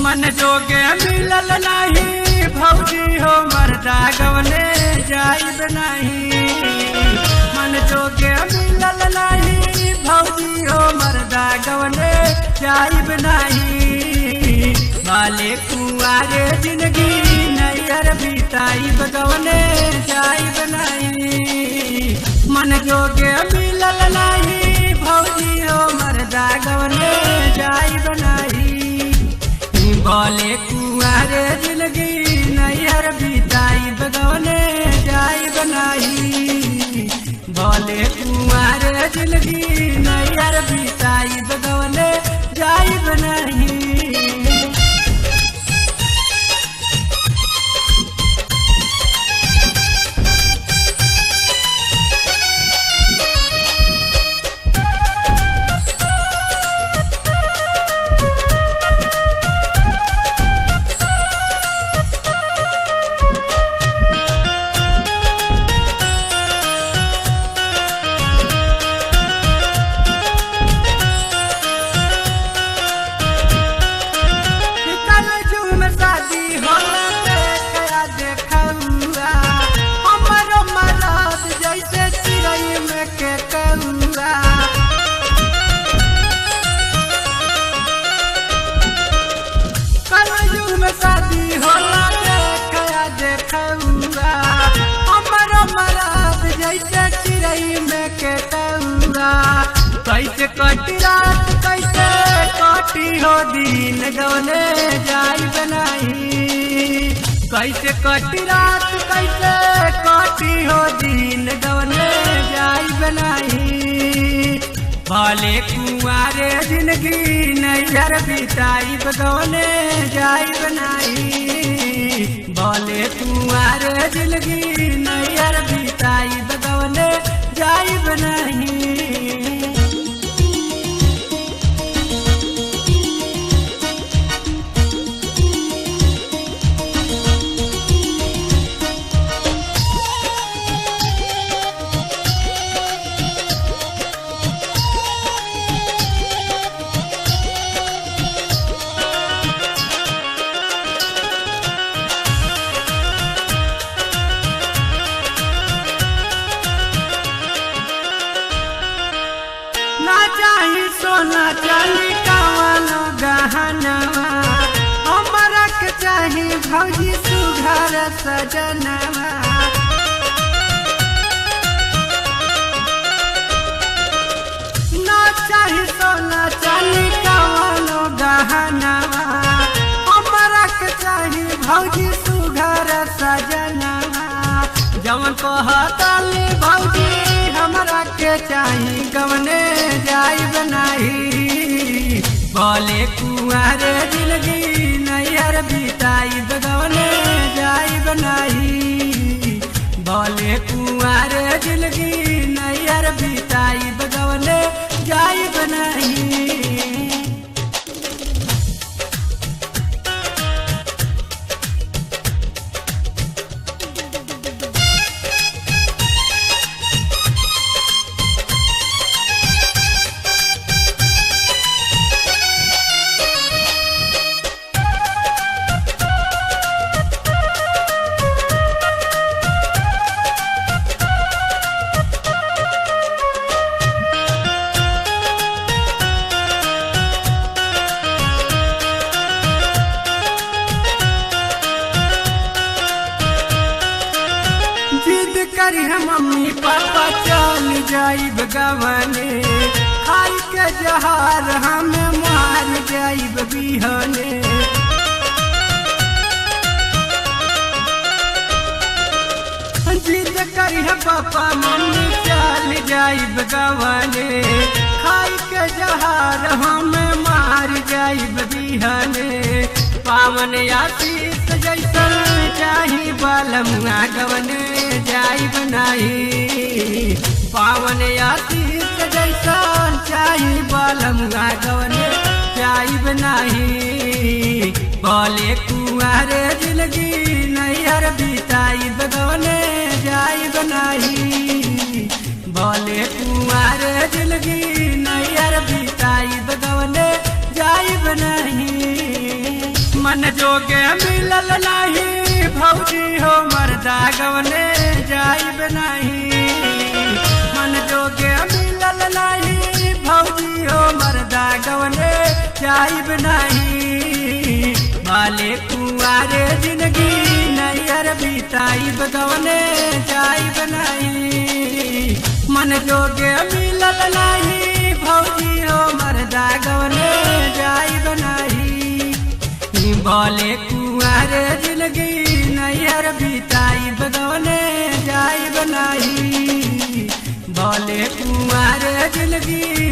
मन जोगे मिलल नाही भौजी हो मर्दा गवने जाइब नाही। मन जोगे मिलल नाही भौजी हो मर्दा गवने जाइब नाही। बाले कुआरे जिंदगी नैहर बिताइब गवने जाइब नाही। मन जोगे मिलल नाही भौजी हो मर्दा गवने जाइब नाही। बोले कुआरे जिंदगी नैहर बिताई बगवने जाइब नाही। बोले कुआरे जिंदगी नैहर बिताई बगवने जाइब नाही। कल में शादी होला देखा देखौआ हमरो मरद जैसे चिड़ै में के कौआ। कल में शादी होला देखा देखौआ हमरो मरद जैसे चिड़ै में के कौआ। कैसे कटी रात कैसे कटी हो दिन गवने जाई बनाई। कैसे कटी रात कैसे कटी हो दिन गवने जाई बनाई। भले कुआरे जिंदगी नैहर बिताई गवने जाई बनाई। भले कुआरे जिंदगी नैहर बिताई गवने जाई बनाई। ना चाही सोना चांदी कावनो गहनवा हमरा के चाही भौजी सुघर सजनवा। ना चाही सोना चांदी कावनो गहनवा हमरा के चाही भौजी सुघर सजनवा। जवन कहताली भौजी हमरा के चाही गवने जाई बनाई। बोले कुआरे जिंदगी नैहर बिताई गवने जाई बनाई। बोले कुआरे जिंदगी नैहर बिताई गवने जाई बनाई। जिद करी हम मम्मी पापा चल जाइब गवने खाई के जहार हम मार जाइब बिहने। जिद करी हम पापा मम्मी चल जाइब गवने खाई के जहार हम मार जाइब बिहने। पावन आशीष जैसन चाही बालमुआ गवने जाई बनाई। पावन आशीष जैसन चाही बालमुआ गवने जाई बनाई। बोले कुआरे जिंदगी नैहर बिताई गवने जाई बनाई। बोले कुआरे जिंदगी नैहर बिताई गवने जाई बनाई। मन जोगे मिलल नाही भौजी हो मर्दा गवने जाइब नाही। मन जोगे मिलल नाही भौजी हो मर्दा गवने जाइब नाही। बाले कुआरे जिंदगी नैहर बिताइब गवने जाइब नाही। मन जोगे मिलल नाही भौजी हो मर्दा गवने जाइब नाही। बोले कुआरे जिंदगी नैहर बिताई बगवने जाइब नाही। बोले कुआरे जिंदगी